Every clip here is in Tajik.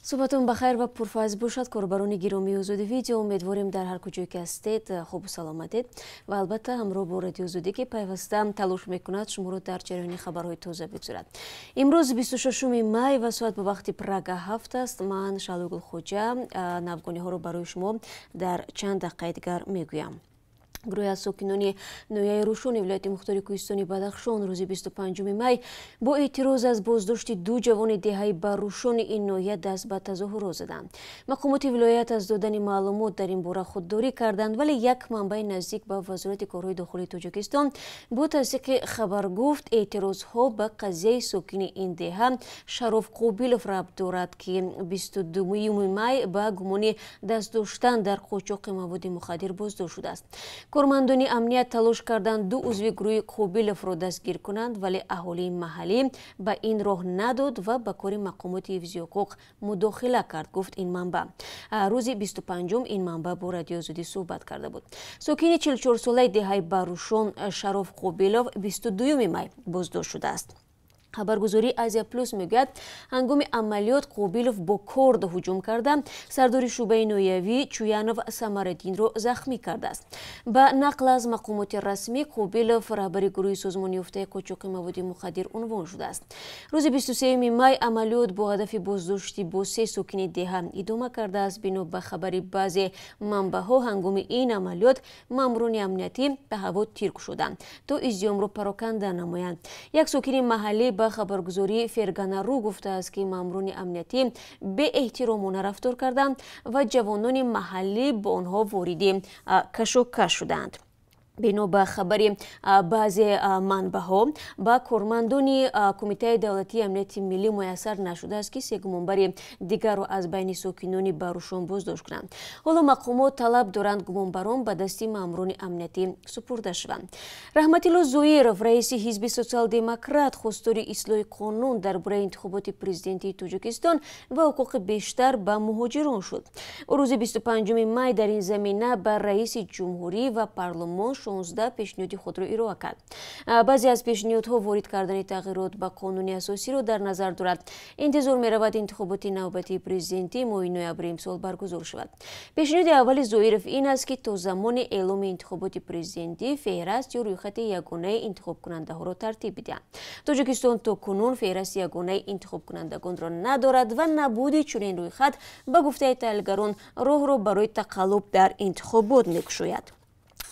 Субҳатон бахайр ва пурфайз бошад, корбарони гиромии Озоди Видео. Умедворем, дар ҳар куҷое ки ҳастед, хубу саломатед ва албатта ҳамроҳ бо Радио Озодӣ, ки пайваста талош мекунад шуморо дар ҷараёни хабарҳои тоза бигузорад. Имрӯз 26 май ва соат ба вақти Прага 7 аст. Ман, Шаҳло Гулхоҷа, навгониҳоро барои шумо дар чанд дақиқаи дигар мегӯям. Гурӯҳе аз сокинони ноҳияи Рӯшони вилояти мухтори кӯҳистони Бадахшон рӯзи 25 май бо эътироз аз боздошти ду ҷавони деҳаи Баррӯшони ин ноҳия даст ба тазоҳурот заданд. Мақомоти вилоят аз додани маълумот дар ин бора худдорӣ карданд, вале як манбаи наздик ба Вазорати корҳои дохилии Тоҷикистон бо тасдиқи хабар гуфт, эътирозҳо ба қазияи сокини ин деҳа Шароф Қобилов рабт дорад, ки 22 май ба гумони даст доштан дар қочоқи маводи мухаддир боздошт шудааст. Кормандони амният талош карданд ду узви гурӯҳи Қобиловро дастгир кунанд, вале аҳолии маҳаллӣ ба ин роҳ надод ва ба кори мақомоти ҳифзи ҳуқуқ мудохила кард, гуфт ин манбаъ. Рӯзи 25-ум ин манбаъ бо Радиои Озодӣ суҳбат карда буд. Сокини 44-солаи деҳаи Баррӯшон Шароф Қобилов 22 май боздошт шудааст. Хабаргузории Азия Плюс мегӯяд, ҳангоми амалиёт Қобилов бо корд ҳуҷум карда, сардори шӯъбаи ноҳиявӣ Чуянов Самараддинро захмӣ кардааст. Ба нақл аз мақомоти расмӣ, Қобилов раҳбари гурӯҳи созмонёфтаи қочоқи маводи мухаддир унвон шудааст. Рӯзи 23 май амалиёт бо ҳадафи боздошти бо се сокини деҳа идома кардааст. Бино ба хабари баъзе манбаъҳо, ҳангоми ин амалиёт маъмурони амниятӣ ба ҳаво тир кушоданд, то издиҳомро пароканда намоянд. Як сокини маҳаллӣ ба хабаргузории Ферганару гуфтааст, ки маъмурони амниятӣ беэҳтиромона рафтор карданд ва ҷавонони маҳаллӣ бо онҳо вориди кашокаш шуданд. Бино ба хабари баъзе манбаъҳо, ба кормандони Кумитаи давлатии амнияти миллӣ муяссар нашудааст, ки се гумонбари дигарро аз байни сокинони Баррӯшон боздошт кунанд. Ҳоло мақомот талаб доранд, гумонбарон ба дасти маъмурони амниятӣ супурда шаванд. Раҳматилло Зоиров, раиси ҳизби Социал-демократ, хостори ислоҳи қонун дар бораи интихоботи президентии Тоҷикистон ва ҳуқуқи бештар ба муҳоҷирон шуд. Ӯ рӯзи 25 май дар ин замина ба раиси ҷумҳурӣ ва парлумон 16 пешниҳоди худро ироа кард. Баъзе аз пешниҳодҳо ворид кардани тағйирот ба қонуни асосиро дар назар дорад. Интизор меравад, интихоботи навбатии президентӣ моҳи ноябри имсол баргузор шавад. Пешниҳоди аввали Зоиров ин аст, ки то замони эъломи интихоботи президентӣ феҳраст ё рӯйхати ягонаи интихобкунандаҳоро тартиб бидиҳанд. Тоҷикистон то кунун феҳрасти ягонаи интихобкунандагонро надорад ва набуди чунин рӯйхат, ба гуфтаи таҳлилгарон, роҳро барои тақаллуб дар интихобот мекушояд.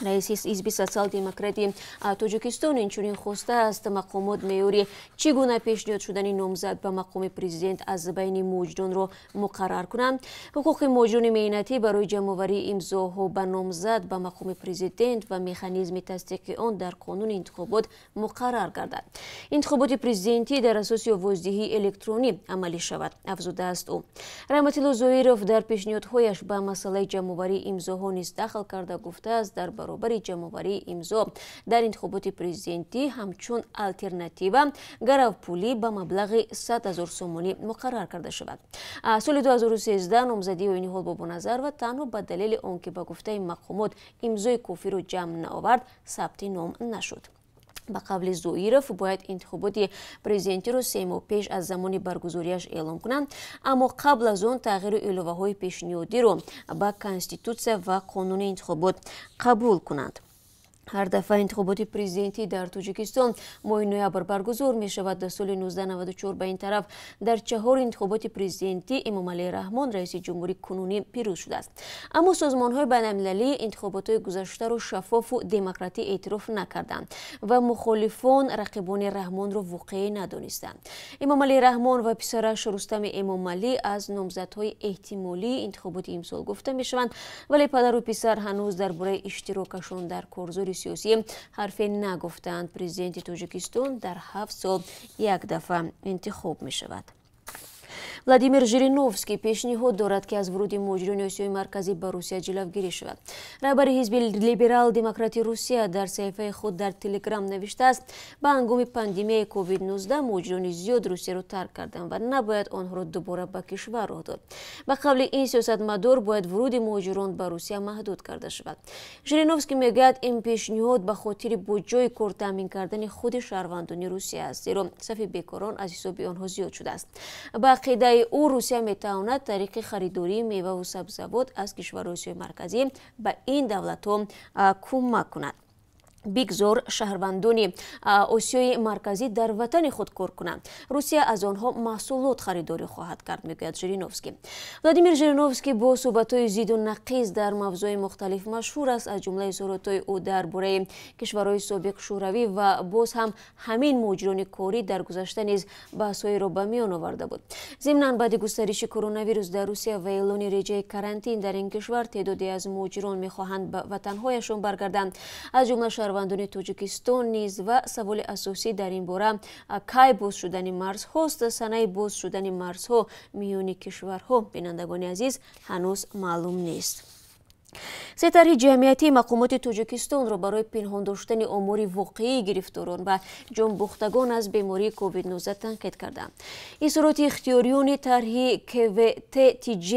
Раиси ҳизби Социал-демократии Тоҷикистон инчунин хостааст, мақомот меъёри чӣ гуна пешниҳод шудани номзад ба мақоми президент аз байни муҳоҷиронро муқаррар кунанд, ҳуқуқи муҳоҷирони меҳнатӣ барои ҷамъоварии имзоҳо ба номзад ба мақоми президент ва механизми тасдиқи он дар қонуни интихобот муқаррар гардад. Интихоботи президентӣ дар асоси овоздиҳии электронӣ амалӣ шавад, афзудааст ӯ. Раҳматилло Зоиров дар пешниҳодҳояш ба масъалаи ҷамъоварии имзоҳо низ дахл карда, гуфтааст, дар баробари ҷамъоварии имзо дар интихоботи президентӣ ҳамчун алтернатива гаравпулӣ ба маблағи 100 000 сомонӣ муқаррар карда шавад. Соли 2013 номзадии Оиниҳол Бобоназарова танҳо ба далели он ки ба гуфтаи мақомот имзои кофиро ҷамъ наовард, сабти ном нашуд. Ба қавли Зоиров, бояд интихоботи президентиро 3 моҳ пеш аз замони баргузориаш эълом кунанд, аммо қабл аз он тағйиру иловаҳои пешниҳодиро ба конститутсия ва қонуни интихобот қабул кунанд. Ҳар дафъа интихоботи президентӣ дар Тоҷикистон моҳи ноябр баргузор мешавад. Дар соли 1994 ба ин тараф дар чаҳор интихоботи президентӣ Эмомалӣ Раҳмон, раиси ҷумҳури кунунӣ, пирӯз шудааст. Аммо созмонҳои байналмилалӣ интихоботҳои гузаштаро шаффофу демократӣ эътироф накарданд ва мухолифон рақибони Раҳмонро воқеӣ надонистанд. Эмомалӣ Раҳмон ва писараш Рустами Эмомалӣ аз номзадҳои эҳтимолии интихоботи имсол гуфта мешаванд, вале падару писар ҳанӯз дар бораи иштирокашон дар корзори сиёсӣ ҳарфе нагуфтаанд. Президенти Тоҷикистон дар 7 сол як дафъа интихоб мешавад. Владимир Жириновский пешниҳод дорад, ки аз вуруди муҳоҷирони Осиёи Марказӣ ба Русия ҷилавгирӣ шавад. Раҳбари ҳизби Либерал-демократи Русия дар саҳифаи худ дар Телеграм навиштааст, ба ҳангоми пандемияи COVID-19 муҳоҷирони зиёд Русияро тарк карданд ва набояд онҳоро дубора ба кишвар роҳ дод. Ба қавли ин сиёсатмадор, бояд вуруди муҳоҷирон ба Русия маҳдуд карда шавад. Жириновский мегӯяд, ин пешниҳод ба хотири бо ҷойи кор таъмин кардани худи шаҳрвандони Русия аст, зеро сафи бекорон аз ҳисоби онҳо зиёд шудааст. Ба ақидаи Гуфтаи ӯ, Русия метавонад тариқи харидории меваву сабзавот аз кишварҳои Осиёи Марказӣ ба ин давлатҳо кӯмак кунад. Бигзор шаҳрвандони Осиёи Марказӣ дар ватани худ кор кунанд. Русия аз онҳо маҳсулот харидорӣ хоҳад кард, мегӯяд Жириновский. Владимир Жириновский бо суҳбатҳои зиду нақиз дар мавзӯи мухталиф машҳур аст, аз ҷумлаи изҳоротҳои ӯ дар бораи кишварҳои собиқ Шӯравӣ ва боз ҳам ҳамин муҳоҷирони корӣ дар гузашта низ баҳсҳоеро ба миён оварда буд. Зимнан, баъди густариши коронавирус дар Русия ва эълони реҷаи карантин дар ин кишвар, теъдоде аз муҳоҷирон мехоҳанд ба ватанҳояшон баргарданд, аз ҷумла шаҳрвандони Тоҷикистон низ. Ва саволи асосӣ дар ин бора кай боз шудани марзҳост. Санаи боз шудани марзҳо миёни кишварҳо, бинандагони азиз, ҳанӯз маълум нест. Се тарҳи ҷамъиятии мақомоти Тоҷикистонро барои пинҳон доштани омори воқеии гирифторон ва ҷонбохтагон аз бемории COVID-19 танқид карданд. Изҳороти ихтиёриёни тарҳи kvttj.info,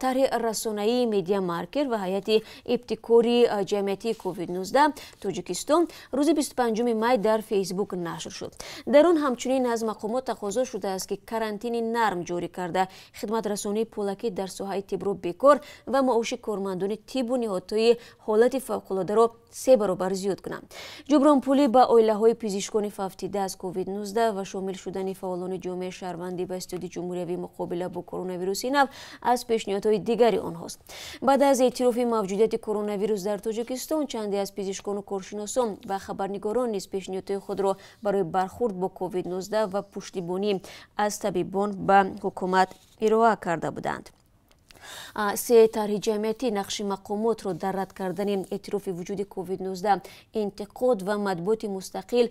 тарҳи расонаии Медиамаркер ва ҳайати ибтикори ҷамъиятии COVID-19 Тоҷикистон рӯзи 25 май дар Фейсбук нашр шуд. Дар он ҳамчунин аз мақомот тақозо шудааст, ки карантини нарм ҷорӣ карда, хидматрасонии пулакӣ дар соҳаи тибро бекор ва маоши кормандони тибу ниҳодҳои ҳолати фавқулодаро 3 баробар зиёд кунанд. Ҷубронпулӣ ба оилаҳои пизишкони фавтида аз COVID-19 ва шомил шудани фаъолони ҷомеаи шаҳрвандӣ ба Иттиҳоди ҷумҳуриявии муқобила бо коронавируси нав аз пешниҳодҳои дигари онҳост. Баъд аз эътирофи мавҷудияти коронавирус дар Тоҷикистон, чанде аз пизишкону коршиносон ва хабарнигорон низ пешниҳодҳои худро барои бархурд бо COVID-19 ва пуштибонӣ аз табибон ба ҳукумат ироа карда буданд. Се тарҳи ҷамъиятӣ нақши мақомотро дар рад кардани эътирофи вуҷуди COVID-19 интиқод ва матбуоти мустақил,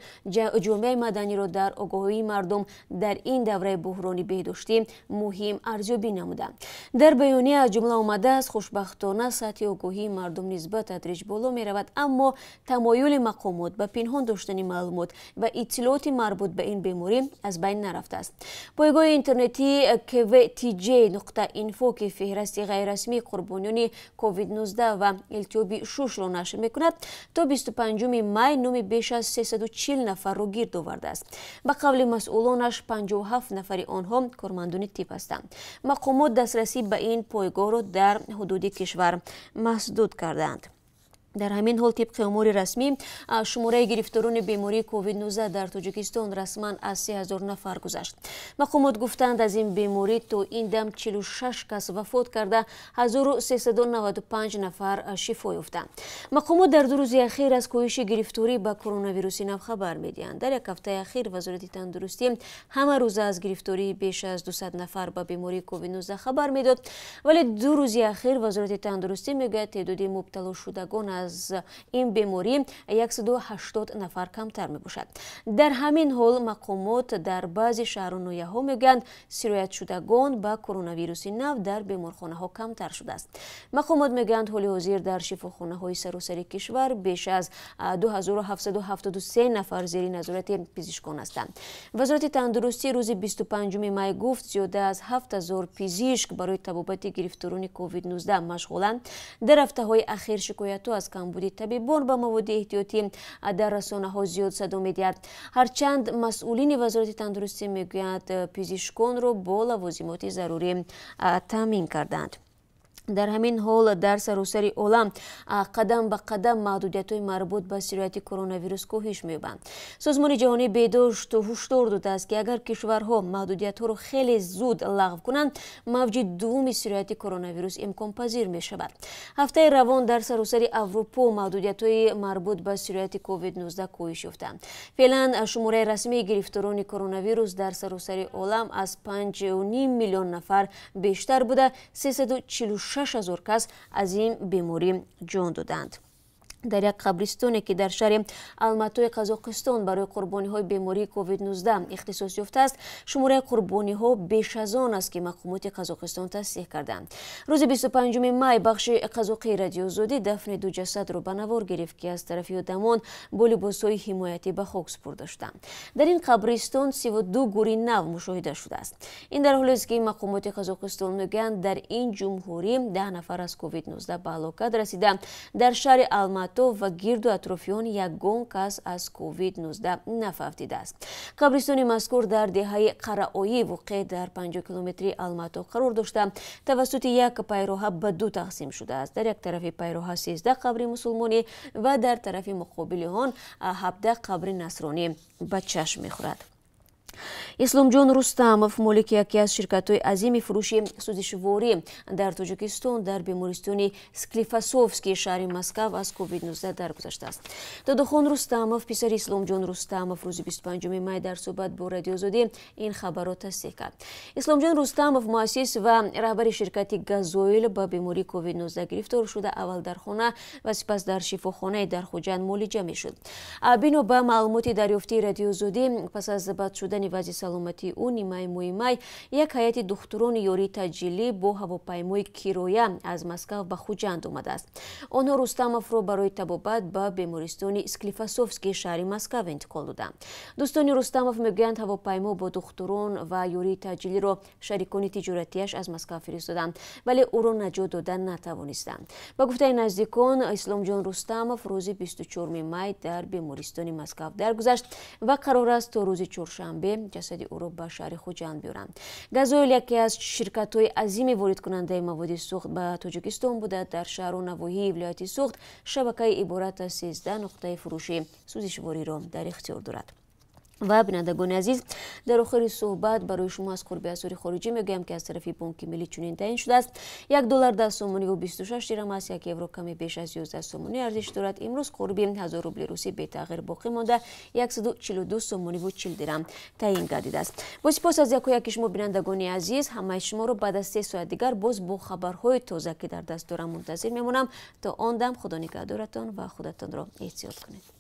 ҷомеаи маданиро дар огоҳии мардум дар ин давраи буҳрони беҳдоштӣ муҳим арзёбӣ намуданд. Дар баёния аз ҷумла омадааст: хушбахтона, сатҳи огоҳии мардум низ ба тадриҷ боло меравад, аммо тамоюли мақомот ба пинҳон доштани маълумот ва иттилооти марбут ба ин беморӣ аз байн нарафтааст. Пойгоҳи интернетии kvtj.info, ки феҳристи ғайррасмии қурбониёни COVID-19 ва илтиҳоби шушро нашр мекунад, то 25 май номи беш аз 340 нафарро гирд овардааст. Ба қавли масъулонаш, 57 нафари онҳо кормандони тиб ҳастанд. Мақомот дастрасӣ ба ин пойгоҳро дар ҳудуди кишвар маҳдуд кардаанд. Дар ҳамин ҳол, тибқи омори расмӣ, шумораи гирифторони бемории COVID-19 дар Тоҷикистон расман аз 3000 нафар гузашт. Мақомот гуфтанд, аз ин беморӣ то ин дам 46 кас вафот карда, 1395 нафар шифо ёфтанд. Мақомот дар 2 рӯзи ахир аз коҳиши гирифторӣ ба коронавируси нав хабар медиҳанд. Дар як ҳафтаи ахир Вазорати тандурустӣ ҳама рӯза аз гирифтории беш аз 200 нафар ба бемории COVID-19 хабар медод, вале 2 рӯзи ахир Вазорати тандурустӣ мегӯяд, теъдоди мубталошудагон аз ин беморӣ 180 нафар камтар мебошад. Дар ҳамин ҳол, мақомот дар баъзе шаҳру ноҳияҳо мегӯянд, сироятшудагон ба коронавируси нав дар беморхонаҳо камтар шудааст. Мақомот мегӯянд, ҳоли ҳозир дар шифохонаҳои саросари кишвар беш аз 2773 нафар зери назорати пизишкон ҳастанд. Вазорати тандурустӣ рӯзи 25 май гуфт, зиёда аз 7000 пизишк барои табобати гирифторони COVID-19 машғуланд. Дар ҳафтаҳои ахир шикоятҳо аз камбуди табибон ба маводи эҳтиётӣ дар расонаҳо зиёд садо медиҳад. Ҳарчанд масъулини Вазорати тандурустӣ мегӯянд, пизишконро бо лавозимоти зарурӣ таъмин карданд. Дар ҳамин ҳол, дар саросари олам қадам ба қадам маҳдудиятҳои марбут ба сирояти коронавирус коҳиш меёбанд. Созмони ҷаҳонии беҳдошт ҳушдор додааст, ки агар кишварҳо маҳдудиятҳоро хеле зуд лағв кунанд, мавҷи дуввуми сирояти коронавирус имконпазир мешавад. Ҳафтаи равон дар саросари Аврупо маҳдудиятҳои марбут ба сирояти COVID-19 коҳиш ёфтанд. Феълан шумораи расмии гирифторони коронавирус дар саросари олам аз 5,5 миллион нафар бештар буда, 346 000 кас аз ин беморӣ ҷон доданд. Дар як қабристоне, ки дар шаҳри Алматои Қазоқистон барои қурбониҳои бемории COVID-19 ихтисос ёфтааст, шумораи қурбониҳо беш аз он аст, ки мақомоти Қазоқистон тасдиқ карданд. Рӯзи 25 май бахши қазоқии Радиоозодӣ дафни 2 ҷасадро ба навор гирифт, ки аз тарафи одамон бо либосҳои ҳимоятӣ ба хок супурда шуданд. Дар ин қабристон 32 гури нав мушоҳида шудааст. Ин дар ҳолест, ки мақомоти Қазоқистон мегӯянд, дар ин ҷумҳурӣ 10 нафар аз COVID-19 ба ҳалокат расида. Дар шаҳри Алмато Алмато ва гирду атрофи он ягон кас аз COVID-19 нафавтидааст. Қабристони мазкур дар деҳаи Қараоӣ воқеъ дар 50 километри Алмато қарор дошта, тавассути як пайроҳа ба ду тақсим шудааст. Дар як тарафи пайроҳа 13 қабри мусулмонӣ ва дар тарафи муқобили он 17 қабри насронӣ ба чашм мехӯрад. Исломҷон Рустамов, молики яке аз ширкатҳои азими фурӯши сӯзишворӣ дар Тоҷикистон, дар бемористони Склифосовский шаҳри Москав аз COVID-19 даргузаштааст. Додухон Рустамов, писари Исломҷон Рустамов, рӯзи 25 май дар суҳбат бо Радиои Озодӣ ин хабарро тасдиқ кард. Исломҷон Рустамов, муассис ва раҳбари ширкати Газоил, ба бемории COVID-19 гирифтор шуда, аввал дар хона ва сипас дар шифохонаи дар Хуҷанд муолиҷа мешуд. Бино ба маълумоти дарёфтии Радиои Озодӣ, пас аз бад шудани вазъи саломатии ӯ нимаи моҳи май як ҳайати духтурони ёрии таъҷилӣ бо ҳавопаймои кироя аз Москав ба Хуҷанд омадааст. Онҳо Рустамовро барои табобат ба бемористони Склифосовский шаҳри Москав интиқол доданд. Дӯстони Рустамов мегӯянд, ҳавопаймо бо духтурон ва ёрии таъҷилиро шарикони тиҷоратиаш аз Москав фиристоданд, вале ӯро наҷот дода натавонистанд. Ба гуфтаи наздикон, Исломҷон Рустамов рӯзи 24 май дар бемористони Москав даргузашт ва қарор аст то рӯзи чоршанбе ҷасади ӯро ба шаҳри Хуҷанд биёранд. Газоил яке аз ширкатҳои азими воридкунандаи маводи сӯхт ба Тоҷикистон буда, дар шаҳру навоҳии вилояти Суғд шабакаи иборат аз 13 нуқтаи фурӯши сӯзишвориро дар ихтиёр дорад. Ва бинандагони азиз, дар охири суҳбат барои шумо аз қурби асъори хориҷӣ мегӯям, ки аз тарафи Бонки Миллӣ чунин таъин шудааст. 1 доллар 10 сомониву 26 дирам аст, 1 евро каме беш аз 11 сомонӣ арзиш дорад. Имрӯз қурби 1000 рубли русӣ бетағйир боқӣ монда, 142 сомониву 40 дирам таъин гардидааст. Бо сипос аз яку яки шумо, бинандагони азиз, ҳамаи шуморо баъд аз 3 соат дигар боз бо хабарҳои тоза, ки дар даст дорам, мунтазир мемонам. То он дам Худо нигаҳдоратон ва худатонро эҳтиёт кунед.